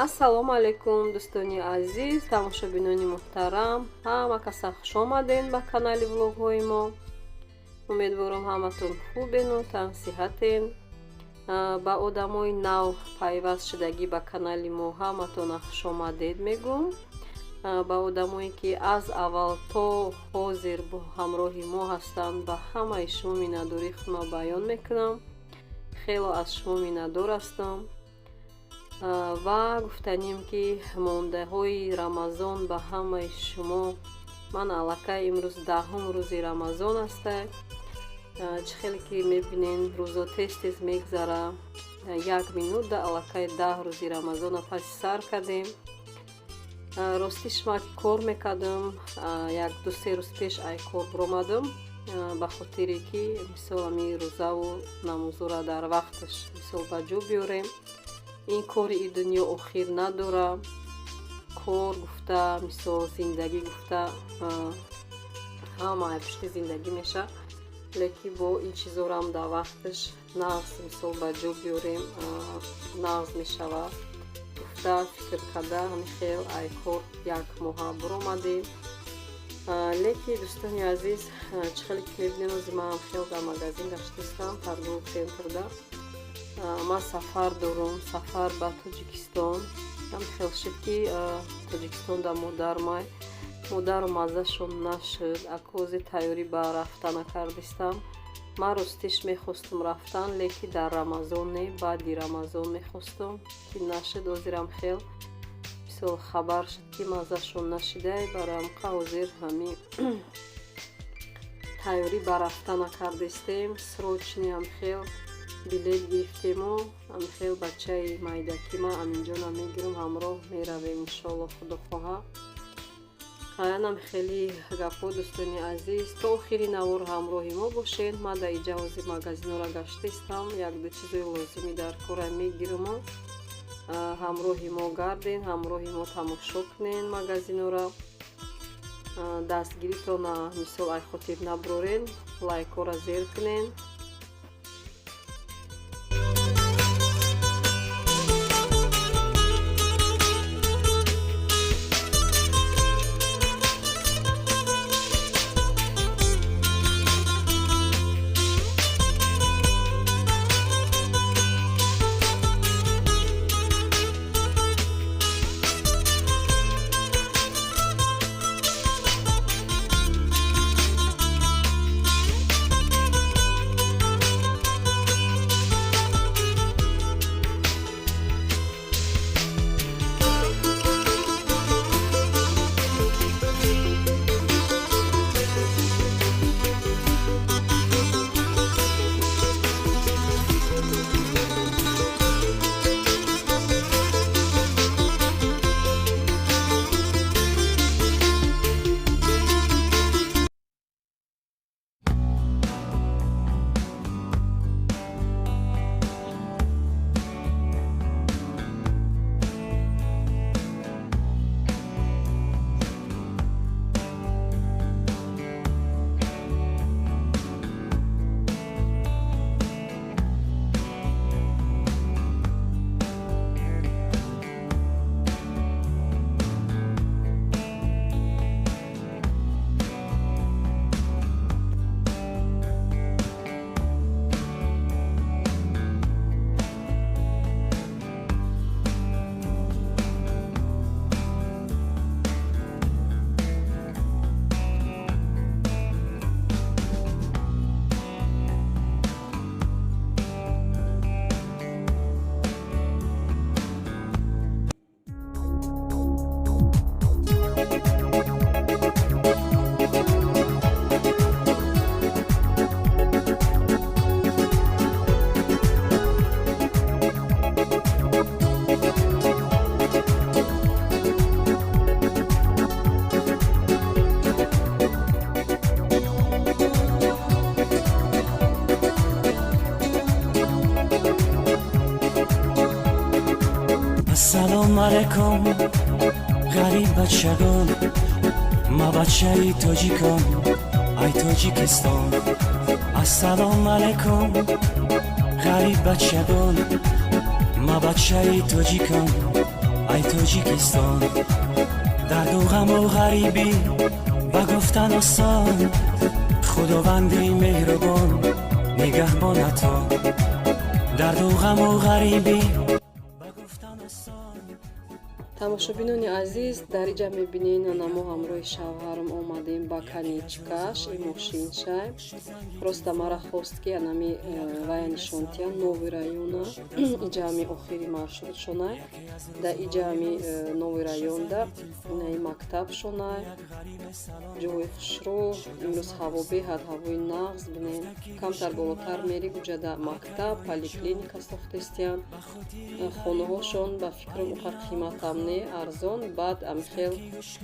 Ассалому алайкум, дӯстони азиз, тамошобинони муҳтарам, ҳама каса хушомаден ба канали влогҳои мо. Умедворам, ҳаматон хубену тансиҳатен. Ба одамои нав пайваст шудагӣ ба канали мо ҳаматона хушомадед мегӯм. Ба одамое, ки аз аввал то ҳозир бо ҳамроҳи мо ҳастанд, ба ҳамаи шумо миннатдории худро баён мекунам. Хело аз шумо миннатдор ҳастам. Ва гуфтанем, ки мондаҳои Рамазон ба ҳамаи шумо. Ман аллакай имрӯз 10-ум рӯзи Рамазон аста. Чӣ хеле ки мебинен, рӯзо тез тез мегзара. Як минутда аллакай 10 рӯзи Рамазона паси сар кардем. Ростиш, ман кор мекардам, як ду се рӯз пеш ай кор биромадам, ба хотире ки мисол ами рӯзаву намозора дар вақташ мисол ба ҷо биёрем. Ин кори и дунё охир надора. Кор гуфта, мисол, зиндагӣ гуфта, ҳама пушти зиндагӣ меша, лекин бо ин чизорам дар вақташ нағз мисол ба ҷо биёрем, нағз мешавад гуфта фикр карда, ҳамин хел ай кор як моҳа биромадем. Лекин, дӯстони азиз, чӣ хеле ки мебинем, ози ман хел дар магазин гаштистам, торговый центрда. Ман сафар дорум, сафар ба Тоҷикистон. Ҳам хел шуд, ки Тоҷикистон дар модармай, модару маззашон нашуд. Акози тайёрӣ ба рафтана кардистам. Ман ростиш мехостум рафтан, лекин дар Рамазон не, баъди Рамазон мехостум, ки нашуд. Ҳозирам хел мисол хабар шуд, ки маззашон нашидай. Барои ҳозир ҳами тайёрӣ ба рафтана кардистем. Срочный ҳам хел билет гирифтему ҳам хел бачаи майдакима Аминҷона мегирам, ҳамроҳ меравем, иншоалло, худо хоҳа. Янам хеле гапҳо. Дӯстони азиз, то охири навор ҳамроҳи мо бошед. Ман дар иҷа ҳозир магазинора гаштистам, якду чизои лозимӣ дар кора мегираму. Ҳамроҳи мо гарден, ҳамроҳи мо тамошо кунен магазинора. Дастгиритона мисол ай хотир набурорен, лайкҳоро зер кунен. Ассалому алайкум, ғариб бачагон, ма бачаи тоҷикон, ай Тоҷикистон. Ассалому алайкум, ғариб бачагон, ма бачаи тоҷикон, Ай Тоҷикистон, дарду ғаму ғарибӣ ба гуфтан осон, Худованди меҳрубон нигаҳбонатон. Дарду ғаму ғарибӣ ба гуфтан осон. Тамошобинони азиз, дар иҷа мебинед, ана мо ҳамроҳи шавҳарам омадем ба конечкаш. И мошиншай просто мара хост, ки анами вая нишонтия, новый района. Иҷа ами охири маршрут шонай. Да иҷа ами новый районда инаи мактаб шонай. Ҷои хушрӯ. Имрӯз ҳаво беҳад ҳавои нағз. Бинем, камтар болотар мери, уҷада мактаб, поликлиника сохтестиян. Хонаҳошон, ба фикрам, уқар қиматам не, арзон. Баъд амихел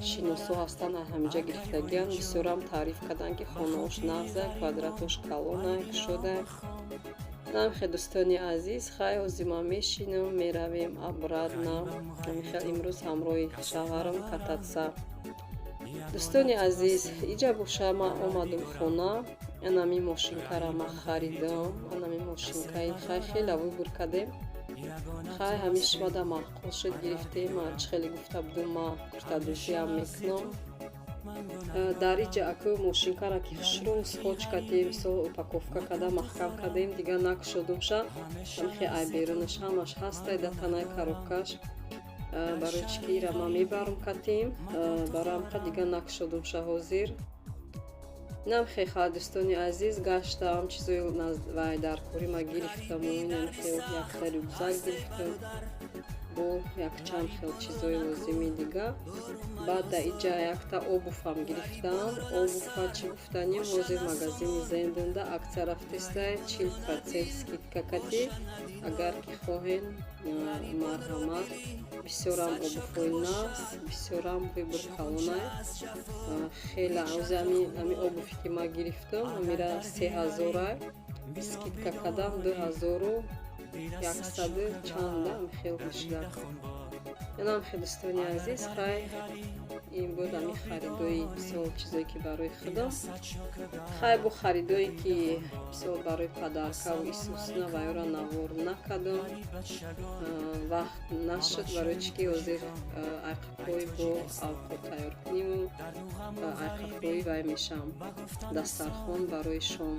шиносо ҳастанд, ҳамиҷа гирифтагиян. Бисёрам таъриф карданд, ки хонаҳош нағза, квадратош калона, кушода. Намхе, дӯстони азиз, хай, ҳозир ман мешинам, меравем обратно. Амихел имрӯз ҳамроҳи шавҳарам кататься. Дӯстони азиз, иҷа боша, ман омадам хона. Анами мошинкара ман харидам. Анами мошинкаи, хай, хеле выбор кардем. Хай, ҳамиш мада маъқул шуд, гирифтем. Ман чӣ хеле гуфта будум, ман куртадӯзиам мекунам. Дар иҷа аку мошинкара ки хушрӯ скотч кардем, мисол, упаковка карда, маҳкам кардем, дигар накушодумша. Ҳамихе ай берунаш ҳамаш ҳастай, да танаи коробкаш. Барои чӣ ки ира ман мебарам катим, барои ҳамқа дигар накушодумша ҳозир. Намхе, ха, дӯстони азиз, гаштам, чизои вай дар кори ма гирифтаму инамхел якта рюкзак гирифтам бо якчанд хел чизои лозими дига. Баъд да иҷа якта обувам гирифтам. Обува чӣ гуфтанем, ҳозир магазини Зенденда акция рафтестай, 40% скидка кати. Агар ки хоҳен, марҳамат. Бисёрам обувҳои нағз, бисёрам выбор калонай, хеле. Ҳози ами обуве ки ман гирифтам, амира 3000-ай, скидка кардам, 2100 чанда хел мешуда. Инам хел, дӯстони азиз, хай, ин буд ами харидои, мисол, чизое ки барои худам. Хай, бо харидое ки, мисол, барои подаркаву исусна, вайора навор накардам, вақт нашуд. Барои чӣ ки ҳозир айқафҳои бо авқот тайёр куниму айқафҳои вай мешам, дастархон барои шом.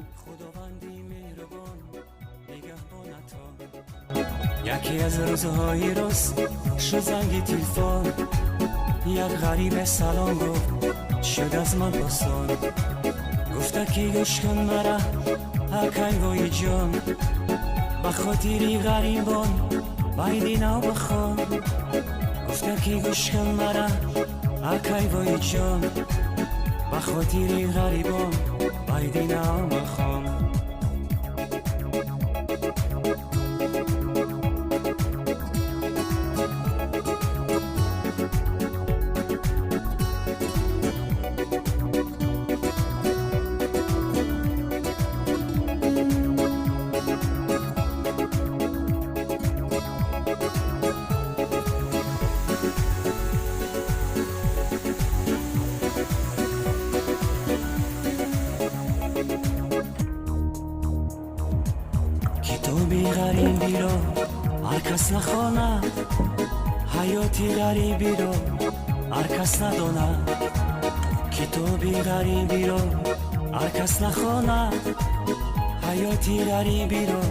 Яке аз рӯзҳои рӯз шуд занги телефон, як ғарибе салом гуфт, шуд аз ман осон. Гуфта ки гӯш кун мара, акай вои ҷон, ба хотири ғарибон байди нав бихон. Гуфта ки гӯш кун мара, акай вои ҷон, ба хотири ғарибон байди нав бихон. Китоби ғарибиро ҳар кас нахонад, ҳаёти ғарибиро ҳар кас надонад. Китоби ғарибиро ҳар кас нахонад, ҳаёти ғарибиро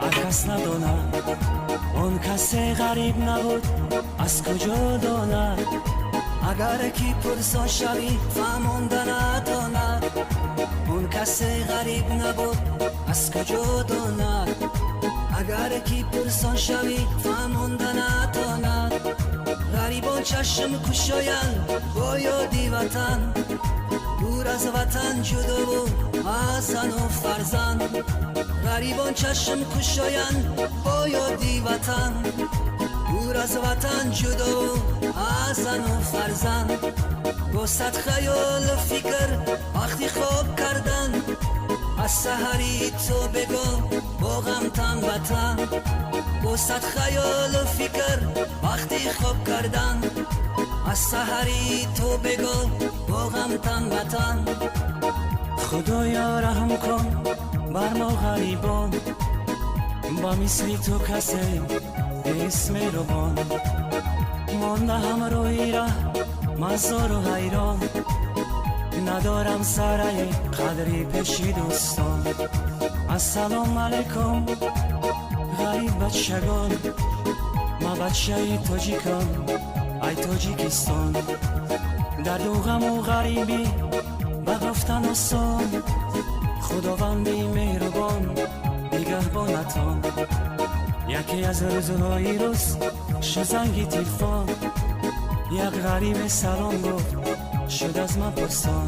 ҳар кас надонад. Он касе ғариб набуд, аз куҷо донад? Агар ки пурсон шавӣ, фаҳмонда натонад. Он касе ғариб набуд, аз куҷо донад? Агар ки пурсон шавӣ, фаҳмонда натонад. Ғарибон чашм кушоянд бо ёди ватан, дур аз ватан, ҷудову аз зану фарзанд. Ғарибон чашм кушоянд бо ёди ватан, дур аз ватан, ҷудову аз зану фарзанд. Бо сад хаёлу фикр вақти хоб кардан, аз саҳарӣ то бегоҳ бо ғам тан ба тан. Бо сад хаёлу фикр вақти хоб кардан, аз саҳарӣ то бегоҳ бо ғам тан ба тан. Худоё, раҳм кун бар мо ғарибон, ба мисли ту касе нест меҳрубон. Монда ҳамроҳи раҳ мазору ҳайрон, надорам сараи қадри пеши дӯстон. Ассалому алайкум, ғариб бачагон, ма бачаи тоҷикам, ай Тоҷикистон. Дарду ғаму ғарибӣ ба гуфтан осон, Худованди меҳрубон нигаҳбонатон. Яке аз рӯзҳои рӯз шуд занги телефон, як ғарибе салом гуфт, шуд аз ман пурсон.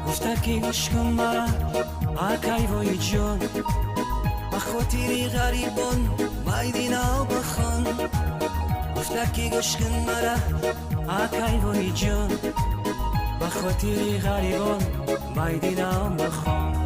Гуфта ки гӯш кун мара, акай Воҳидҷон, ба хотири ғарибон байдинао бихон. Гуфта ки гӯш кун мара, акай Воҳидҷон, ба хотири ғарибон байдинао бихон.